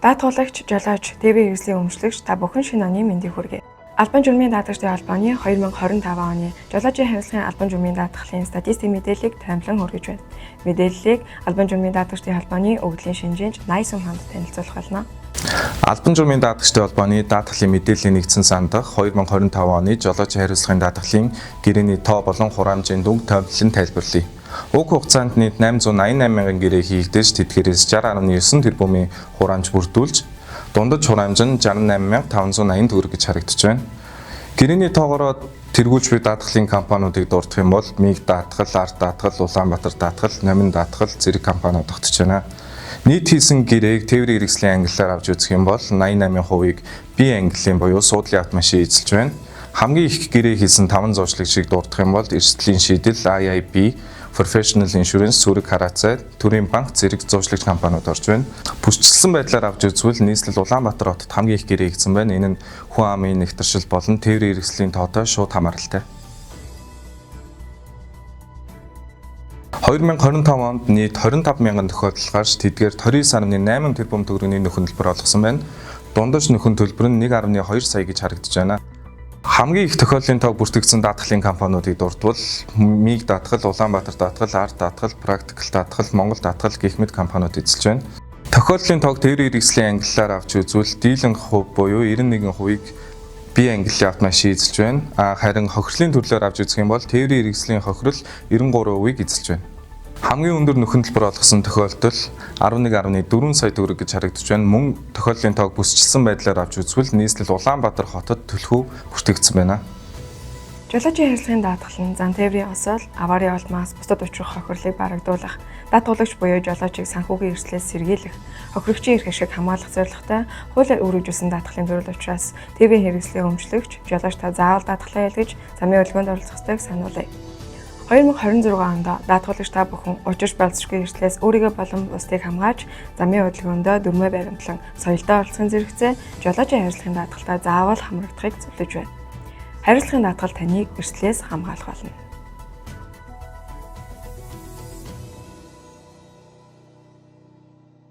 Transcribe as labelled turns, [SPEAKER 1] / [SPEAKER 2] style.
[SPEAKER 1] Даатгуулагч, жолооч, ТV хэрэгслийн өмчлөгч та бүхэн шинэ оны мэндийг хүргэе. Албан журмын даатгчдын холбооны 2025 оны жолоочийн харилцагын албан журмын даатгалын статистик мэдээллийг томилон хүргэж байна. Мэдээллийг албан журмын даатгчдын холбооны өгөгдлийн шинжээч Найсум хамт танилцуулах болно.
[SPEAKER 2] Албан журмын даатгчдын холбооны даатгалын мэдээллийн нэгдсэн сан дахь 2025 оны жолоочийн хариуцлагын даатгалын гэрээний тоо болон хураамжийн дүнг томилон тайлбарлая. Уг хугацаанд нийт 888 мянган гэрээ хийгдэж тэдгээрээс 60.9 тэрбумын хураамж бүрдүүлж дундаж хураамж нь 68,580 төгрөг гэж харагдаж байна. Гэрээний тоогоороо тэргүүлж буй даатгалын компаниудыг дурдах юм бол МИГ даатгал, Арт даатгал, Улаанбаатар даатгал, Номин даатгал зэрэг компаниуд тогтож байна. Нийт хийсэн гэрээг тээврийн хэрэгслийн ангиллаар авч үзэх юм бол 88%-ийг B ангиллын буюу суудлын автомашин эзэлж байна. Хамгийн их гэрээ хийсэн 5 зуучлагчийг дурдах юм бол эрсдлийн шийдэл, IIB, Professional Insurance, Сүүрэг Хараацай, Төрийн банк зэрэг зуучлагч компаниуд орж байна. Бүсчилсэн байдлаар авч үзвэл нийслэл Улаанбаатар хотод хамгийн их гэрээ хийгдсэн байна. Энэ нь хүн амын нэгтэршил болон тээврийн хэрэгслийн тоотой шууд хамааралтай. 2025 онд нийт 25 мянган тохиолдол гарч тэдгээр 29.8 тэрбум төгрөгийн нөхөн төлбөр олгосон байна. Дундаж нөхөн төлбөр нь 1.2 сая гэж харагдаж байна. Хамгийн их тохиолдлын тоог бүртгэгдсэн даатгалын компаниудыг дурдвал МИГ даатгал, Улаанбаатар даатгал, Арт даатгал, Практикал даатгал, Монгол даатгал гэх мэт компаниуд эзэлж байна. Тохиолдлын тоог тээврийн хэрэгслийн ангиллаар авч үзвэл дийлэнх хувь буюу 91%-ийг B ангиллын автомашин эзэлж байна. Харин хохирлын төрлөөр авч үзэх юм бол тээврийн хэрэгслийн хохирол 93%-ийг эзэлж байна. Хамгийн өндөр нөхөн төлбөр олгосон тохиолдол 11.4 сая төгрөг гэж харагдаж байна. Мөн тохиолдлын тоог бүсчилсэн байдлаар авч үзвэл нийслэл Улаанбаатар хотод төлхөө бүртгэгдсэн байна.
[SPEAKER 1] Жолоочийн харилцагын даатгал нь зан тээврийн осол, аварын олмоос бусдад учрах хохирлыг барагдуулах, даатгуулагч буюу жолоочийг санхүүгийн эрсдлээс сэргийлэх, хохирогчийн эрх ашиг хамгаалах зорилготой хуулиар үүргэжүүлсэн даатгалын төрөл учраас тээврийн хэрэгслийн өмчлөгч, жолооч та заавал даатгалаа ялгаж замын хөдөлгөөнд оролцох ёстойг сануулъя. 2026 онд даатгуулагч та бүхэн учирч болзошгүй эрсдлээс өөрийгөө болон бусдыг хамгаалж замын хөдөлгөөндөө дүрмээ баримтлан соёлдоо оролцохын зэрэгцээ жолоочийн харилцагын даатгалтай заавал хамрагдахыг зөвлөж байна. Хариуцлагын даатгал таныг эрсдлээс хамгаалах болно.